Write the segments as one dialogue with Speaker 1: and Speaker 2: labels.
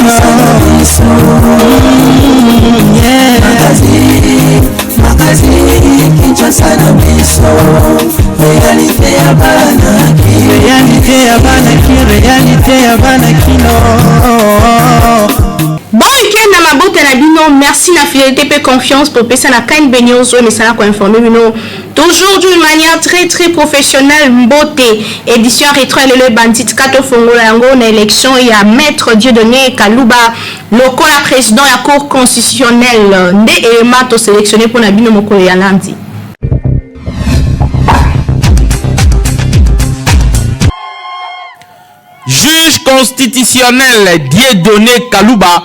Speaker 1: Réalité ya bana kin, réalité ya bana kino.
Speaker 2: Bon week-end na mabota na bino, merci na fidélité pe confiance popesa na KNB News oyo mesala ko informer bino toujours d'une manière très très professionnelle. Mbote, édition rétro ya lelo ebandi, tika tofongola yango na élection ya maître Dieudonné Kaluba lokola président ya cour constitutionnelle nde elema tosélectionné mpona bino mokolo ya lundi.
Speaker 3: Juge constitutionnel Dieudonné Kaluba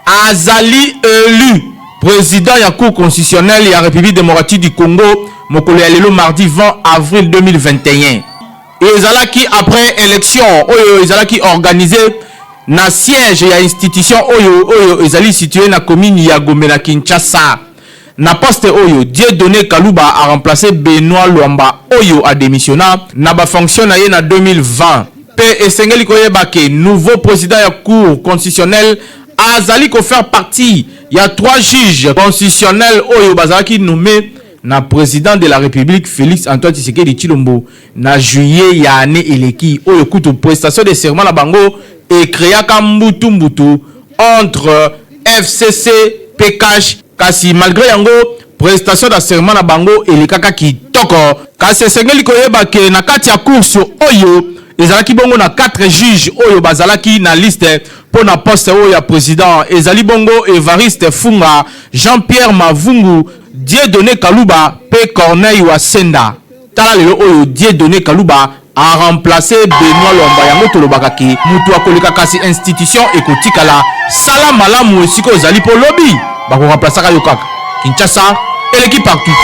Speaker 3: azali élu président ya cour constitutionnelle ya République démocratique du Congo mokolo ya lelo mardi 20 avril 2021. Ezalaki après élection oyo ezalaki organisé na siège ya institution oyo ezali situé na commune ya Gombe na Kinshasa. Na poste oyo, Dieudonné Kaluba a remplacé Benoît Lwamba oyo a démissionné na ba fonction na ye na 2020. Pe esengeli koyeba ke nouveau président ya cour constitutionnelle azali ko faire partie ya 3 juges constitutionnels oyo bazalaki nommé na président de la République Félix Antoine Tshisekedi Tshilombo na juillet ya année eleki oyo kutu prestation de serment na bango ecréaka mbutu mbutu entre FCC PKH, kasi malgré yango prestation de serment na bango elekaka kitoko. Kasi esengeli koyeba ke na kati ya course oyo ezalaki bongo na 4 juges oyo bazalaki na liste mpo na poste oyo ya président, ezali bongo Evariste Funga, Jean-Pierre Mavungu, Dieudonné Kaluba pe Corneille Wasenda. Tala lelo oyo Dieudonné Kaluba a remplacé Benoît Lwamba, yango tolobaka ke mutu akoleka kasi institution ekotikala sala malamu esika ozali po lobi bakoremplaçaka yo kaka. Kinshasa eleki partout.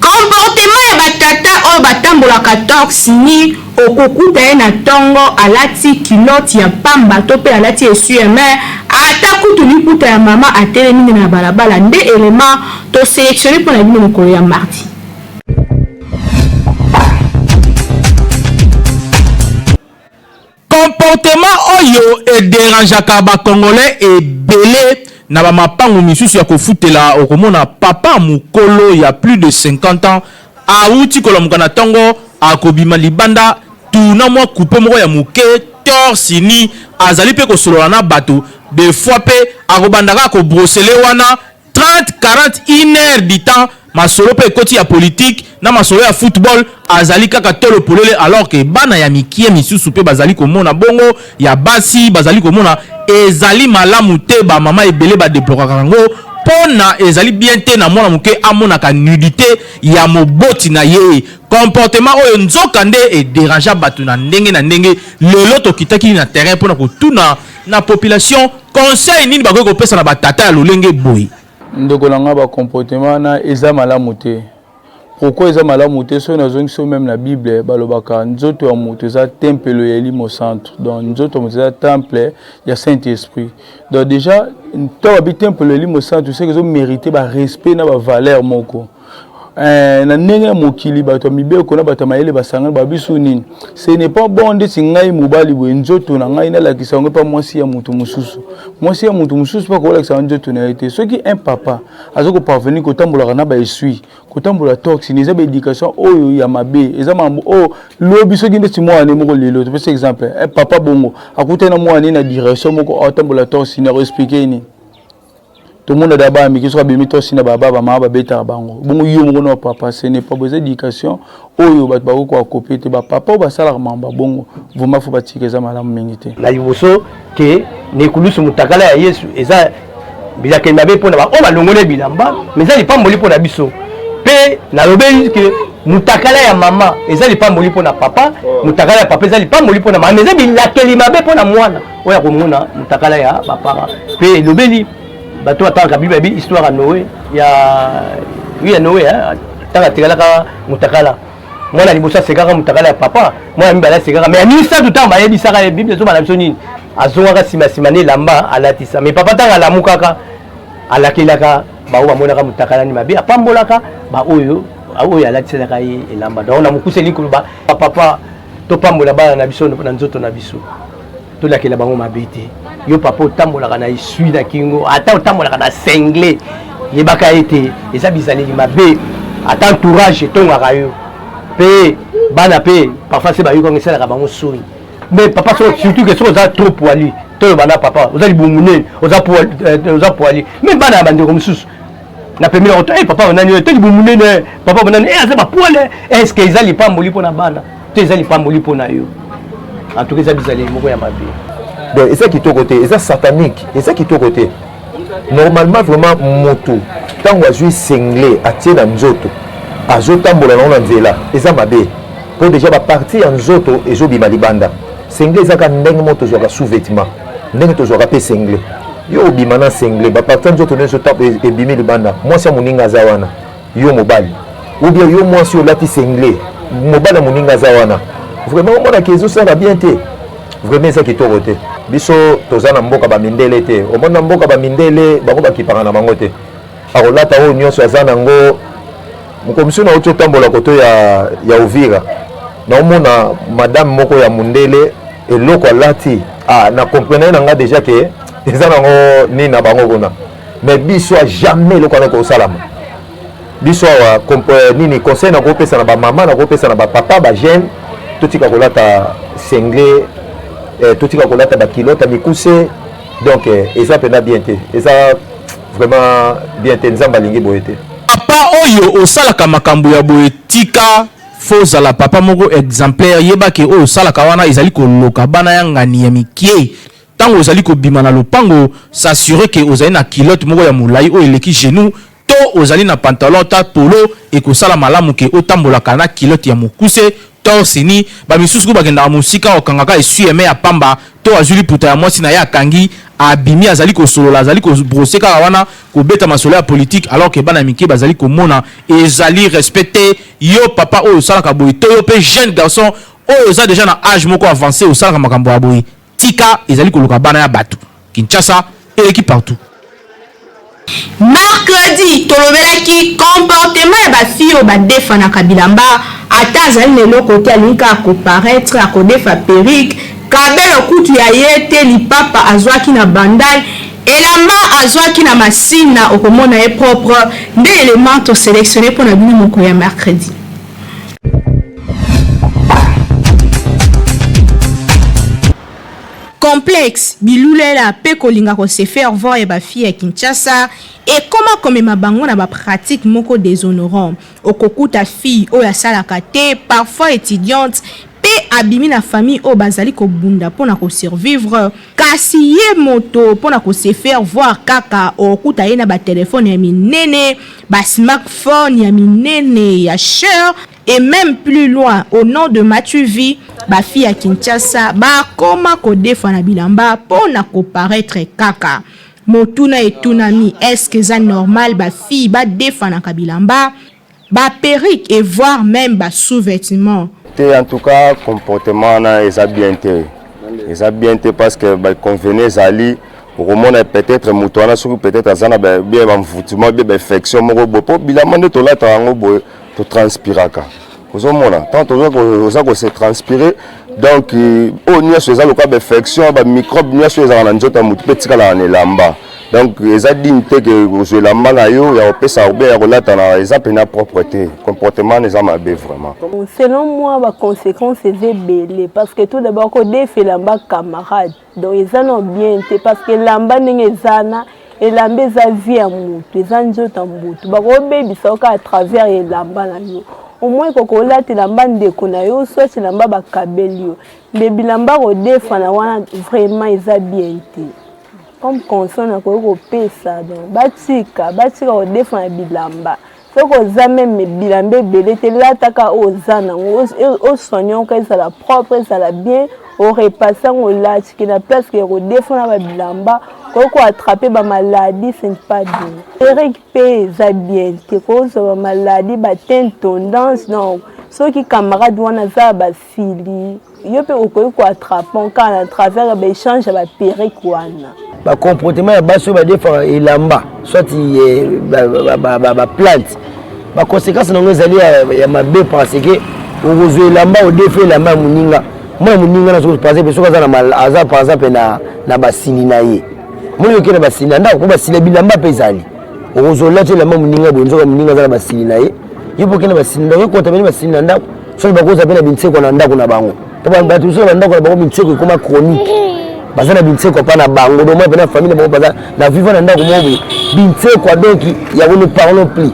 Speaker 2: Comportement ya batata oyo batambolaka torse nu, okokuta ye na ntongo alati culotte ya pamba to mpe alati essuie-main, ata kutu liputa ya mama atelemi nde na balabala nde élément tosélectionné mpona bino mokolo ya mardi.
Speaker 3: Comportement oyo ederangeaka ba Congolais ebele na ba mapangu misusu ya kofutela, okomona papa mokolo ya plus de 50 ans awuti kolamuka na ntongo akobima libanda tuna mwa coupe moko ya moke torse nu, azali mpe kosolola na bato, des fois mpe akobanda kaka kobrosele wana 30 40 une heure du temps, masolo mpe ekoti ya politique na masolo ya football, azali kaka tolo polele, alors que bana ya mikie misusu mpe bazali komona bongo, ya basi bazali komona ezali malamu te. Bamama ebele badeploraka yango mpona ezali bien te na mwana moke amonaka nudité ya moboti na ye. Comportement oyo nzoka nde ederangea bato na ndenge na ndenge. Lelo tokitaki na terrain mpona kotuna na population conseil nini bakoki kopesa na batata ya lolenge boye.
Speaker 4: Ndeko na nga, bacomportement wana eza malamu te. Pourquoi eza malamu te? Soki nazongisi même na Bible, balobaka nzoto ya moto eza tempelo ya Elimo Centre, donc nzoto ya moto eza temple ya Saint Esprit. Donc déjà ntango babi tempelo ya Elimo Centre, seke ezomérite barespect na bavaleur moko. Na ndenge ya mokili, bato ya mibeko na bato ya mayele basangani, babiso nini? Ce n'est pas bon. Ndeti ngai mobali boye, nzoto na ngai nalakisa yango mpa mwasi ya moto mosusu, mwasi ya moto mosusu mpe akolakisa yango nzoto na ye te. Soki un papa aza koparvenir kotambolaka na baessuie, kotambola torse nu, eza baéducation oyo ya mabe, eza mambo oyo lobi soki ndeti mwana moko lelo, topesa exemple, un papa bongo akutani na mwana na direction moko atambola torse nu, akoexpliquer nini? Tomona da bana mike soki abimi torse nu, baba bamama babetaka bango bongo. Yo moko na papa, ce n'est pas bon. Eza éducation oyo bato bakoki koakopie te. Bapapa oyo basalaka mambo bongo, vraiment faut batika, eza malamu mingi te.
Speaker 5: Na liboso ke na ekulusu, motakala ya Yesu eza bilakeli mabe mpona baoyo balongoli bilamba, mais eza lipamboli mpona biso. Mpe nalobeli ke motakala ya mama eza lipamboli mpona papa, motakala ya papa eza lipamboli mpona mama, mais eza bilakeli mabe mpona mwana oyo akomona motakala ya bapara. Mpe elobeli bato batangaka Bible, yabi histoire ya Noé, ya oui, ya Noé, ntango atikalaka motakala, mwana liboso asekaka motakala ya papa, mwana mibale asekaka, mais ya misato ntango bayebisaka ye, Bible ezobana biso nini? Azongaka nsima nsima na elamba alatisa. Mais papa ntango alamukaka, alakelaka. Baoyo bamonaka motakala ni mabe, apambolaka baoyo oyo alatiselaka ye elamba. Donc na mokuse elingi koloba, papa, topambola bana na biso na nzoto na biso, tolakela bango mabe te. Yo papa otambolaka na esui na kingo, ata otambolaka na sengle, yebaka ete eza bizaleli mabe. Ata entourage etongaka yo mpe bana mpe parfois se bayokanga esalaka bango soni. Mais papa, surtout que soki oza trop poilu, toloba na papa oza libumu monene, oza poilu, mais bana ya bandeko mosusu na pembeni yango, hey, papa banani oyo te libumu monene, papa banani hey, aza bapoile. Est ce que eza lipamboli mpo na bana to eza lipamboli mpo na yo? En tout cas eza bizaleli moko ya mabe.
Speaker 6: Donc eza kitoko te, eza satanique, eza kitoko te. Normalement vraiment motu ntango azwi sengle atie na nzoto, azotambola nango na nzela, eza mabe, mpo déjà bapartie ya nzoto ezobima libanda. Sengle ezaka ndenge moko tozwaka sous vêtement, ndenge tozwaka mpe sengle. Yo obima na sengle, bapartie ya nzoto nyonso ebimi libanda. Mwasi ya moninga aza wana, yo mobali, ou bien yo mwasi olati sengle, mobali ya moninga aza wana. Vraiment omonaki ezosala bien te, vraiment eza kitoko te. Biso toza na mboka bamindele te. Omoni, na mboka bamindele bango bakipaka na bango te, akolata oyo nyonso aza nango. Mokomisi nauti otambola koto ya Uvira, naomona madame moko ya mondele, eloko alati, ah, na comprendre na nga déjà ke eza nango nini na bango kuna. Mais biso a jamais eloko wana kosalama. Biso awa nini conseil nakopesa na bamama, nakopesa na bapapa, bajeune: totika kolata sengle, totika kolata baculotte mikuse. Donc eza mpenza bien te, eza vraiment bien te. Nzambe alingi boye te.
Speaker 3: Papa oyo osalaka makambo ya boye, tika. Fo ozala papa moko exemplaire. Yebake oyo osalaka wana ezali koloka bana ya ngani ya mikie. Ntango ozali kobima na lopango, s'assure ke ozali na culotte moko ya molai oyo eleki genou, to ozali na pantalon ta polo. Ekosala malamu ke otambolaka na culotte ya mokuse, torse nu. Bamisusu ku bakendaka mosika, okangaka essuie-main ya pamba to azwi liputa ya mwasi na ye, akangi, abimi, azali kosolola, azali kobrosser kaka wana, kobeta masolo ya politique, alors ke bana mike bazali komona. Ezali respect te. Yo papa oyo osalaka boye, to yo mpe jeune garçon oyo oza déjà na âge moko avancé, osalaka makambo ya boye, tika. Ezali koluka bana ya bato. Kinshasa eleki partout.
Speaker 2: Mercredi tolobelaki comportement ya bafille oyo badefanaka bilamba. Ata azali na eloko te, alingi kaka koparaître, akodefa perruque, kabelo kutu ya ye te, lipapa azwaki na Bandal, elamba azwaki na Masina, okomona ye propre. Nde élément tosélectionne mpona bino mokolo ya mercredi. Complexe, bilulela mpe kolinga kose faire voir ya bafille ya Kinshasa ekoma komema bango na bapratique moko déshonorant. Okokuta fille oyo asalaka te, parfois étudiante, mpe abimi na famille oyo bazali kobunda mpona kosurvivre, kasi ye moto mpona kose faire voir kaka, okokuta ye na batelefone ya minene, basmartphone ya minene ya cher, et même plus loin, au nom de m'as-tu-vu. Bafille ya Kinshasa bakoma kodefa na bilamba mpo na koparaître kaka. Motuna etunami: est-ce eza normal bafille badefanaka bilamba, baperruque et voire même basous-vêtement?
Speaker 7: Te, en tout cas comportement wana eza bien te, eza bien te, parce que baconvenu ezali okomona peut-être moto wana soki peut-être aza na bien bamvutuma, bien bainfection moko boye, mpo bilamba nde tolataka yango boye, totranspiraka. Ozomona ntango oza kose transpirer, donc oyo nyonso eza lokola bainfection, bamicrobe nyonso ezalaka na nzoto ya motu mpe etikalaka na elamba. Donc eza digne te ke kozwa elamba na yo ya kopesa ou bien ya kolata na eza mpenza propre te. Comportement wana eza mabe vraiment.
Speaker 8: Selon moi, baconséquence eza ebele, parce que tout d'abord kodefa elamba camarade, donc eza na bien te, parce que elamba ndenge eza na elamba eza vie ya motu, eza nzoto ya motu. Bakobebisa yo kaka à travers elamba na yo. Au moins koka olata elamba ndeko na yo, soit elamba bakabeli yo, mais bilamba kodefana wana vraiment eza bien te. Comme conseil nakoki kopesa, donc batika kodefana bilamba. Soki oza même bilamba ebele te, lataka oyo oza nango, osoigne yango, ezala propre, ezala bien, orepasse yango, olati ke na place ke kodefana babilamba, koki koattraper bamaladi, ce n'est pas bien. Perruque mpe eza bien te, kozwa bamaladi, bateint tendance. Donc Soki camarade wana aza ya basili, yo mpe okoki ko attraper kaka na travers ya ba echange ya ba perruque wana.
Speaker 5: Ba comportement ya basi oyo badefaka elamba soit eh, ba plante, ba conséquence na yango ezali ya mabe, parce que okozwa elamba, odefa elamba ya moninga, mwana moninga na soki par exemple soki aza na aza par exemple na basili na ye, moni oke na basili na ndako mpo basili ya bilamba mpe ezali, okozwa olati elamba moninga boye, nzoka moninga aza na basili na ye, yo mpo okende basili ndako, ekota bene basili na ndako, soki bakozwa mpe na binseko na ndako na bango, mpo bato mosusu na bandako na bango binseko ekoma chronique, baza na binsekwa mpa na bango, donc mpe na famille na bango baza na viva na ndako moko boye binsekwa, donc yango ne parlons plus.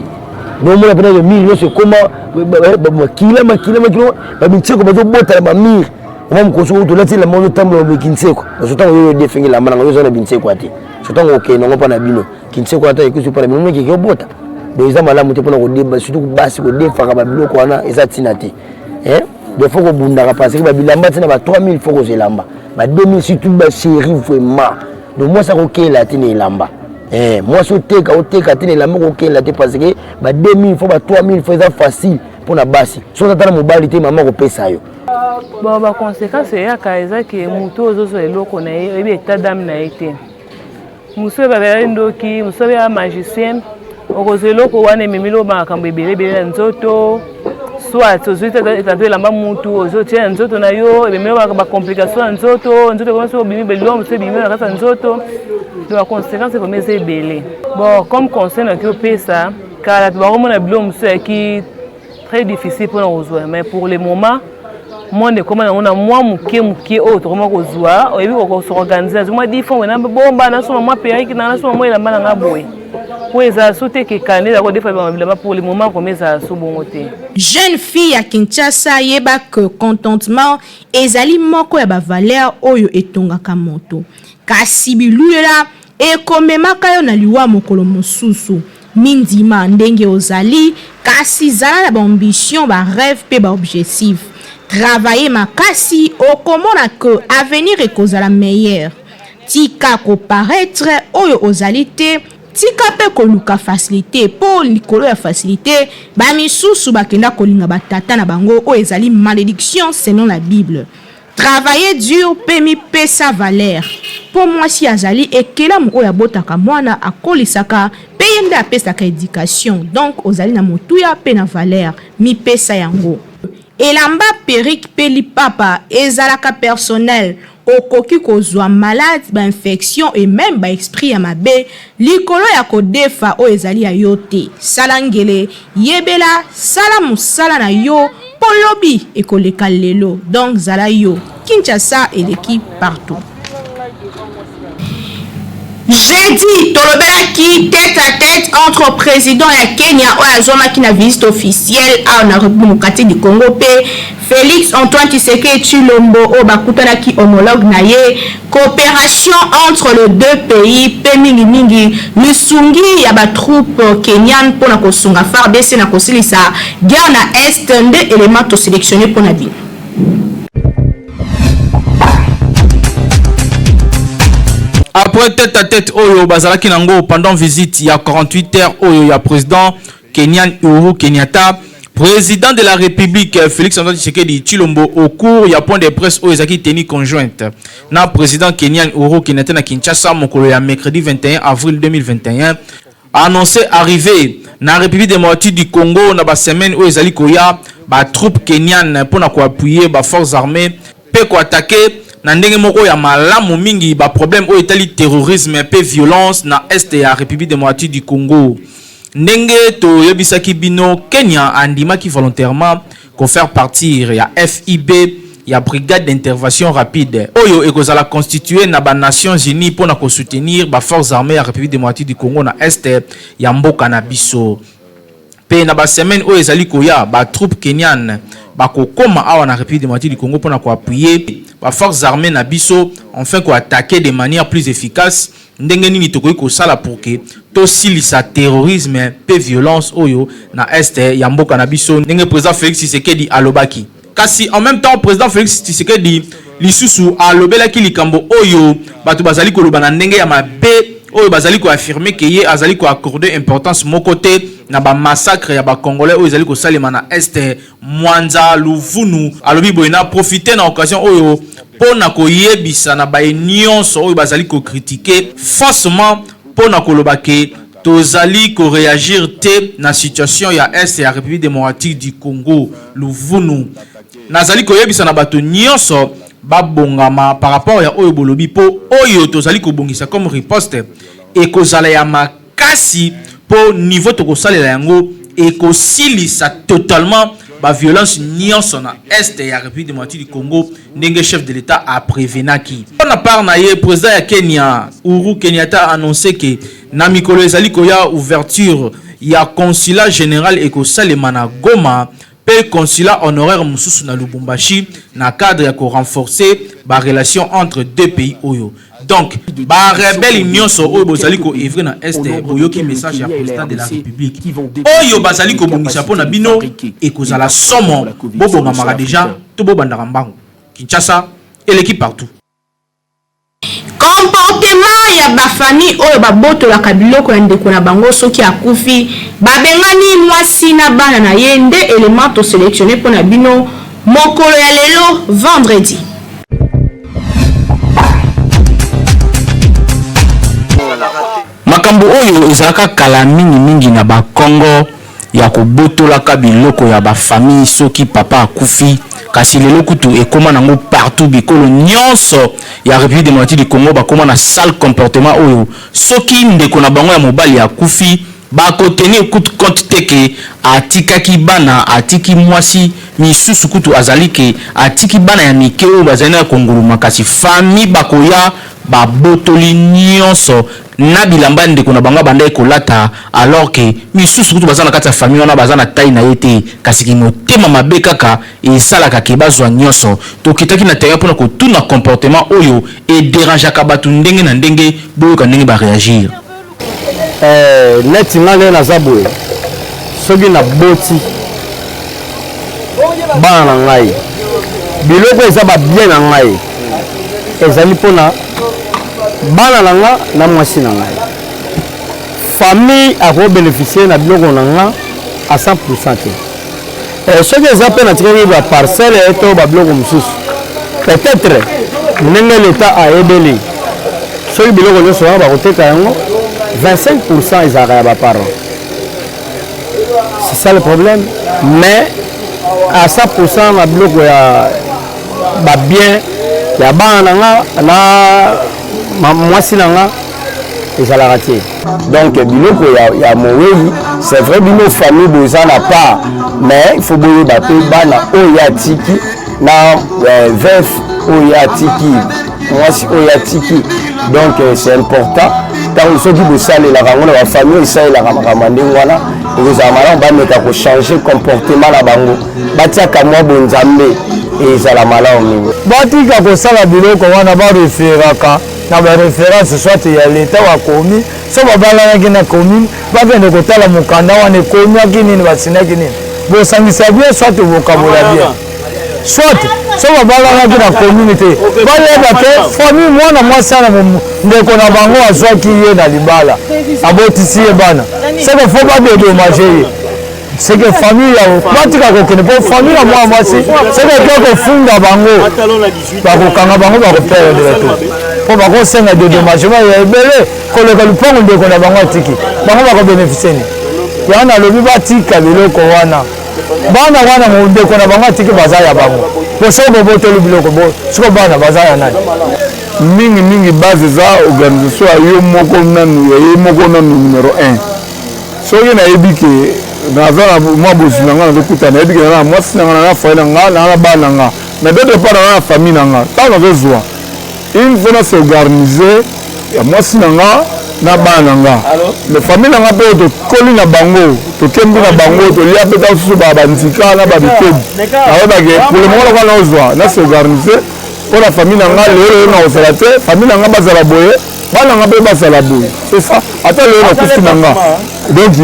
Speaker 5: Donc omona mpena mire nyonso ekoma makila makila makila, babinsekwa bazobota na bamire. Oma mokoso oyo tolati elamba, ozotambola boye, kinsekwa nazotango yo odefenge elamba nanga, yo oza na binsekwa te, sotango okende yango mpa na bino kinsekwa ata ekusi mpa na bino mekeke obota. Donc eza malamu te mpona kodeba, surtout basi kodefaka babiloko wana, eza ntina te. Donc faut kobundaka, parce que babilamba ntina ba 3000, faut kozwa elamba ba 2000, surtout bachéri vraiment. Donc mwasi akokela te na elamba, mwasi oteka oteka te na elamba, okokela te, parce que ba 2000 faut ba 3000 faut eza facile mpona basi. Soki ata na mobali te, mama akopesa yo.
Speaker 9: Bon, baconséquence eyaka eza ke motu oyo ozozwa eloko na ye, oyebi état d'âme na ye te. Mosu oyo babelaki ndoki, mosu oyo ya magicien, okozwa eloko wana ememeli oyo makambo ebele ebele na nzoto. Soit ozwi tanto elamba mutu, ozwi otie na nzoto na yo, ememeli bacomplication ya nzoto, nzoto ekomi soki obimi belombe, soki ebimi na kati ya nzoto. Donc baconséquence ekomi eza ebele. Bon, comme conseil naki opesa, kala bakomona biloko mosusu yaki très difficile mpona kozwa, mais pour le moment monde ekoma nango na mwa moke moke oyo tokoma kozwa, oyebi kosorganize, nazwi mwa difon na bomba, nasoma mwa perruque na nasoma mwa elamba na nga boye, po ezala so te kekande ezala kodefa bilamba. Pour le moment koma ezala so bongo te.
Speaker 2: Jeune fille ya Kinshasa, yeba que contentement ezali moko ya bavaleur oyo etongaka moto, kasi bilulela ekomemaka yo na liwa mokolo mosusu. Mindima ndenge ozali, kasi zala na baambition, barêve mpe baobjectif. Travaille makasi, okomona ke avenir ekozala meilleur. Tika koparaître oyo ozali te, tika mpe koluka facilité, mpo likolo ya facilité bamisusu bakenda kolinga batata na bango, oyo ezali malédiction selon la Bible. Travailler dur mpe mipesa valeur, mpo mwasi azali ekelamu oyo abotaka mwana, akolisaka, mpe ye nde apesaka éducation. Donc ozali na motuya mpe na valeur, mipesa yango. Elamba, perruque mpe lipapa ezalaka personnel. Okoki kozwa malade, bainfection et même baesprit ya mabe likolo ya kodefa oyo ezali ya yo te. Sala ngele, yebela, sala mosala na yo, mpo lobi ekoleka lelo. Donc zala yo, Kinshasa eleki partout. Jeudi tolobelaki tête à tête entre président ya Kenya oyo azwamaki na visite officielle awa na République démocratique du Congo mpe Félix Antoine Tshisekedi Tshilombo oyo bakutanaki homologue na ye, coopération entre les deux pays mpe mingimingi lisungi ya batroupe kenyan mpona kosunga FARDC na kosilisa guerre na Est nde élément tosélectionné mpona bino.
Speaker 3: Après tête à tête oyo bazalaki nango pendant visite ya 48 heures oyo ya président kenyan Uhuru Kenyatta, président de la République Félix Antoine Tshisekedi Tshilombo, au cours ya point de presse oyo ezalaki tenu conjointe na président kenyan Uhuru Kenyatta na Kinshasa mokolo ya mercredi 21 avril 2021, annoncé arrivée na République démocratique du Congo na basemaine oyo ezali koya batroupe kenyan mpona koappuyer baforces armées mpe koattaquer na ndenge moko ya malamu mingi baproblème oyo etali terrorisme mpe violence na Est ya République démocratique du Congo. Ndenge toyebisaki bino, Kenya andimaki volontairement kofaire partir ya FIB, ya brigade d'intervention rapide oyo ekozala constitué na banations unies mpona kosoutenir baforces armées ya République démocratique du Congo na Est ya mboka na biso. Mpe na basemaine oyo ezali koya, batroupe kenyan bakokoma awa na République démocratique du Congo mpona koappuyer baforces armées na biso, enfin koattaquer de manière plus efficace. Ndenge nini tokoki kosala pour ke tosilisa terrorisme mpe violence oyo na Est ya mboka na biso, ndenge président Félix Tshisekedi alobaki. Kasi en même temps, président Félix Tshisekedi lisusu alobelaki likambo oyo bato bazali koloba na ndenge ya mabe. oyo bazali ko affirmer que ye azali ko accorder importance moko te na ba massacres ya ba congolais oyo ezali kosalema na Est. Mwanza Luvunu alobi boye, Na profiter na occasion oyo mpo na koyebisa na baye nionso oyo bazali ko critiquer faussement mpo na koloba que tozali ko reagir te na situation ya Est ya Republique democratique du Congo. Luvunu, Nazali koyebisa na bato nionso babongama par rapport ya oyo bolobi mpo oyo tozali kobongisa comme riposte ekozala ya makasi mpo niveau tokosalela yango ekosilisa totalement ba violences nionso na Est ya Republique democratique du Congo ndenge chef de l'Etat a prevenaki. Mpo na part na ye, president ya Kenya, Uhuru Kenyatta a annonce que na mikolo ezali koya ouverture ya consulat general ekosalema na Goma mpe consulat honoraire mosusu na Lubumbashi na cadre ya ko renforcer ba relations entre deux pays oyo. Donc ba rebelles nionso oyo bozali ko œuvrer na Est boyoki message ya president de la Republique. Oyo bazali kobongisa mpo na bino ekozala somo, bobongamaka dejà to bobandaka mbangu. Kinshasa eleki partout.
Speaker 2: Comportement ya ba famille oyo babotolaka biloko ya ndeko na bango soki akufi, babengani mwasi na bana na ye nde element to selectionner mpo na bino mokolo ya lelo vendredi.
Speaker 3: Makambo oyo ezalaka kala mingi mingi na ba kongo ya kobotolaka biloko ya ba famille soki papa akufi kasi lelo kutu ekoma nango partout bikolo nionso ya Republique democratique du Congo bakoma na sale comportement oyo soki ndeko na bango ya mobali akufi bako tenir kutu compte te ke atikaki bana atiki mwasi misusu kutu azali ke atiki bana ya mike oyo bazali na konguluma kasi famille bakoya Babotoli nionso na bilamba ya ndeko na bango abandaki kolata alors que misusu kutu baza na kati ya famille wana baza na taille na ye te kasi kimotema mabe kaka esalaka que bazwa nionso. Tokitaki na terrain pona kotuna comportement oyo e derangeaka batu ndenge na ndenge boyoka ndenge ba reagir.
Speaker 10: Eh, neti nga ndenge naza boye soki naboti bana na ngai biloko eza babien na ngai ezali mpona bana na nga na mwasi na ngai famille akobénéficie na biloko na nga à 100 pourcent te Eh, soki eza mpe natikaki ba parcelle to babiloko mosusu peut-être ndenge leta ayebeli soki biloko nyonso wana bakoteka yango 25 pourcent ezalaka ya baparent c'est ça le problème mais à 100 pourcent na biloko ya babien ya bana na nga na mwasi na nga ezalaka te
Speaker 7: donc biloko ya, ya mowei c'est vrai bino famille boza na part mais il faut boyeba mpe bana oyo atiki na euh, veuve oyo atiki mwasi oyo atiki donc euh, c'est important ntango soki bosalelaka yango na bafamille esalelaka makambo ya ndenge wana ekozala malamu bameka kochange comportement na bango batiaka mwa bonzambe ezala malamu mingi
Speaker 4: batika kosala biloko wana bareferaka na ba reference soit ya leta bakomi so babalanaki na commune bakende kotala mokanda wana ekomaki nini basinaki nini bosangisa bien soit bokabola bien soit so babalanaki na commune te bayeba ke famille mwana mwasi ana ndeko na bango azwaki ye na libala abotisi ye bana seke fo badedomage ye seke famille ya batika kokende mpo famille ya mwana mwasi seke eke kofunda bango bakokanga bango bakoperdre to mpo bakosenga dedommagement ya ebele koleka lupango ndeko na bango atiki bango bakobenefisie nini yango nalobi batika biloko wana bana wana ndeko na bango atiki baza ya bango po soki bobotoli biloko siko bana baza ya nani
Speaker 11: mingi mingi base eza organisation ya yo moko nanu ya ye moko nanu numero 1 soki nayebi ke naza na mwa bozwi na ngai nazokuta nayebi ke naza na mwasi na ngai naza na foyer na ngai naza na bana na ngai mais d'autre part naza na famille na ngai ntango nazozwa il faut na s'organiser ya mwasi na nga na bana na nga mais famille na nga mpe oyo tokoli na bango tokembi na bango tolia mpe ntango mosusu bandika na babikedi nayebake pour le moment lokola nazwa na s'organiser mpo na famille na nga lelo lelo nakozala te famille na nga bazala boye bana nga mpe bazala boye c'est ça ata lelo nakufi na nga donc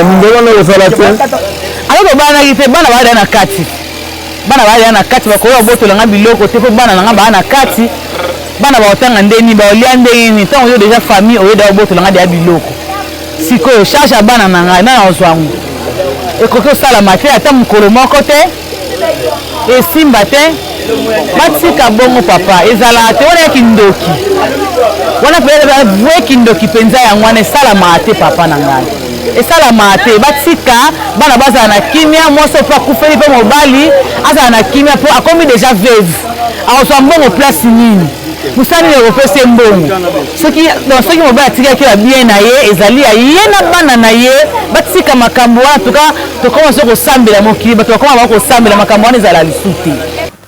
Speaker 11: mindele wana ekozala te
Speaker 12: alors tobalanaki te bana baada na kati bana baada na kati bakoki kobotola nga biloko te mpo bana na nga baa na kati. Bana bakotanga ndenge nini? Bakolia ndenge nini? Ntango yo deja famille oye deja obotola ngai deja biloko. Sikoyo charge ya bana na ngai nani akozwa yango? Ekoki kosalama te ata mokolo moko te, esimba te. Batika bongo papa, ezalaka te wana ya kindoki wana mpenza, vrai kindoki mpenza yango wana esalamaka te papa na ngai, esalamaka te. Batika bana bazala na kimia, mwasi oyo mpe akufeli mpe mobali azala na kimia mpo akomi deja veuve, akozwa mbongo place nini? Mosala nini ekopesa ye mbongo? Soki donc soki mobali atikaki ba bien na ye ezali ya ye na bana na ye, batika makambo wana. Tuka tokoma so kosambela mokili, bato bakoma bango kosambela makambo wana ezala lisusu te.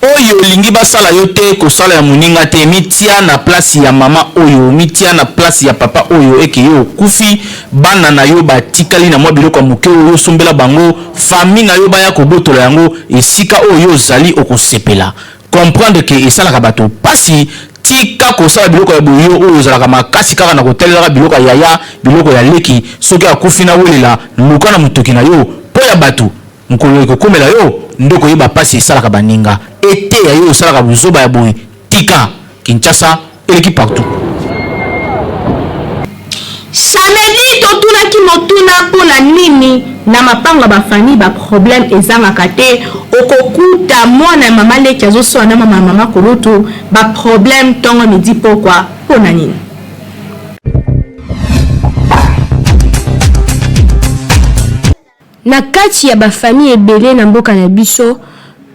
Speaker 3: Oyo olingi basala yo te kosala ya moninga te mitia na place ya mama oyo mitia na place ya papa oyo eke yo okufi bana na yo batikali na mwa biloko ya moke oyo osombela bango famille na yo baya kobotola yango esika oyo yo ozali okosepela comprendre que esalaka bato pasi tika kosala biloko ya boye yo oyo ozalaka makasi kaka na kotalelaka biloko ya yaya biloko ya leki soki akufi na welela luka na motoki na yo po ya bato mokolo ekokomela yo nde okoyeba pasi esalaka baninga eteya yo osalaka buzoba ya boye tika Kinshasa eleki partout.
Speaker 2: Samedi totunaki motuna mpo na nini na mapango ya ba famille ba problème ezangaka te, okokuta mwana ya mama leki azoswana na mama ya mama kulutu, ba problème tongo midi pokwa mpo na nini?
Speaker 13: Na kati ya ba famille ebele na mboka na biso,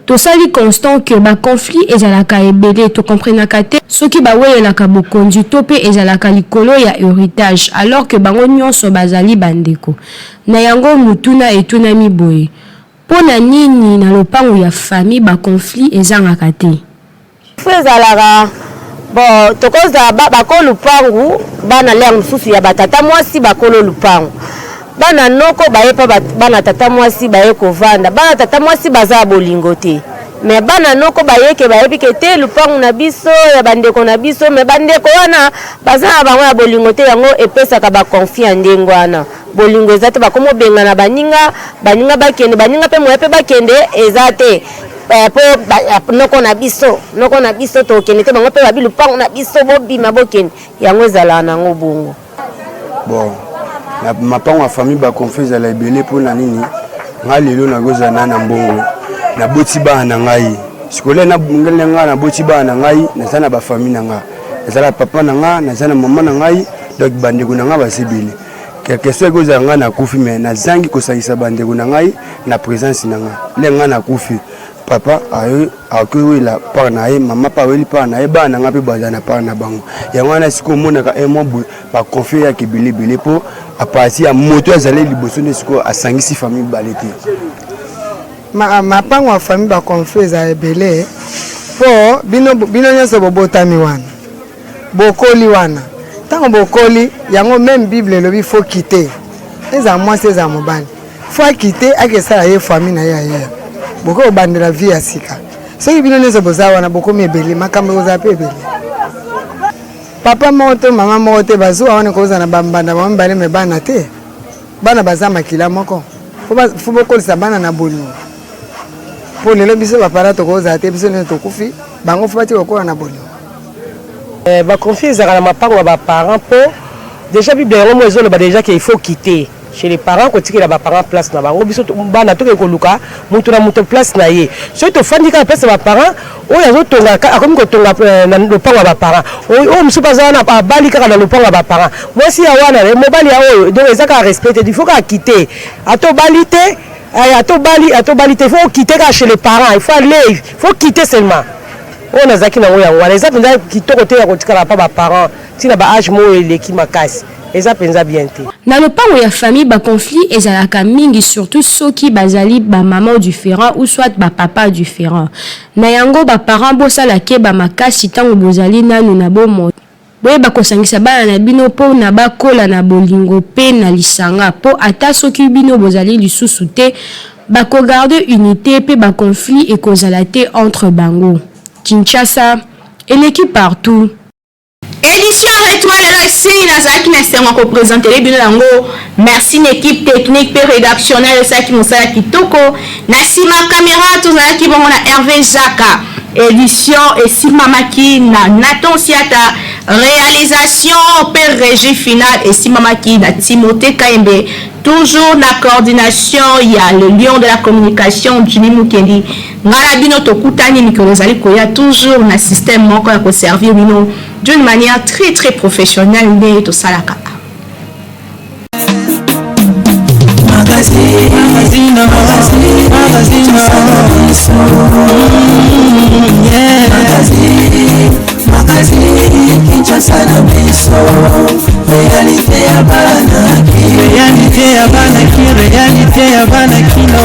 Speaker 13: tosali constant que ba conflits ezalaka ebele, to comprenaka te soki bawelelaka bokonzi to pe ezalaka likolo ya heritage alors que bango nionso bazali ba ndeko. Na yango motuna etunami boye, po na nini na lopango ya famille ba conflits ezangaka te?
Speaker 14: Faut ezalaka bon tokozala ba kolo lupangu bana lere mosusu ya ba tata mwasi bakolo lupangu bana noko baye pa bana tata mwasi baye kovanda bana tata mwasi baza ya bolingo te me bana noko bayeke bayebi ke te lupangu na biso ya bandeko na biso me bandeko wana baza na bango ya bolingo te yango epesaka ba conflit ya ndenge wana bolingo eza te bakomi obengana baninga baninga bakende baninga mpe moya mpe bakende eza te Eh, po eh, noko na biso noko na biso tokende te bango mpe babi lupango na biso bobima bokende yango ezalaka nango bongo
Speaker 15: bon na mapango ya famille baconflit ezala ebele mpo na nini ngai lelo nakozala na na mbongo naboti bana na ngai sikoyo ngai naboti bana na ngai naza na bafamille na ngai naza na papa na ngai naza na mama na ngai donc bandeko na ngai baza ebele Quelque soit ekozala ngai nakufi mais nazangi kosangisa bandeko na ngai na presence na ngai nde ngai nakufi papa akowela part na ye mama mpe aweli part na ye bana na ngai mpe bazala na part na bango yango wana sikoyo omonaka un mois boye baconflit eyaka ebele ebele mpo apartir ya moto azali liboso nde sikoyo asangisi famille mibale te
Speaker 16: mapango ya famille baconflit ezala ebele mpo bino, bino nyonso bobotami wana Bokoli wana tango bokoli yango meme bible elobi faut quitter ezala mwasi ezala mobali faut akite akesala ye famille na ye ailleurs bokoki kobandela vie ya sika soki bino nyonso boza wana bokomi ebele makambo ekozala mpe ebele papa moko to mama moko te bazuwa wana ekozala na bambanda bango mibale me bana te bana baza makila moko fo bokolisa bana na bolingo mpo lelo biso bapara tokozala te biso nyonso tokufi bango fo batika kokola na bolingo
Speaker 5: Eh, ba conflit ezalaka na mapango ya ba parents po déjà bible yango moko ezoloba déjà que il faut quitter chez les parents kotikela ba parents place na bango biso bana tokende koluka moto na moto place na ye soki tofandi kaka place ya ba parents oyo azotonga akomi kotonga eh, na lopango ya ba parents oyo mosusu aza wana abali kaka na lopango ya ba parents mwasi ya wana eh, mobali ya oyo donc eza kaka respect te il faut kaka quitter ata obali te eh, ata obali ata obali te il faut quitter kaka chez les parents il faut aller il faut quitter seulement Oyo nazalaki nango yango wana eza penza kitoko te ya kotikala pa ba parents ti na ba age moko eleki makasi eza penza bien te.
Speaker 13: Na lopango ya famille ba conflits ezalaka mingi surtout soki bazali ba mamans differents ou soit ba papas differents. Na yango ba parents bosala keba makasi tango bozali nanu na bomoi. Boyeba kosangisa bana na bino mpo na bakola na bolingo mpe na lisanga mpo ata soki bino bozali lisusu te, bako garder unite mpe ba conflits ekozala te entre bango. Kinshasa eleki partout.
Speaker 2: Edition retro lelo esili nazalaki na esengo ya ko presentele bino yango merci na equipe technique pe redactionnelle esalaki mosala kitoko na sima camera tozalaki bongo na Hervé Jaka. Édition esimbamaki na Nathan Siata, réalisation mpe régie finale esimbamaki na Timothée Kayembe, toujours na coordination ya le lion de la communication Jimmy Mukendi. Ngai na bino tokutani mikolo ezali koya, toujours na système moko ya koservir bino d'une manière très très professionnelle ndenge tosalaka.
Speaker 1: Magazine, magazine, magazine, magazine, Kinshasa na biso, réalité ya bana ki, réalité ya bana ki, réalité ya bana kino.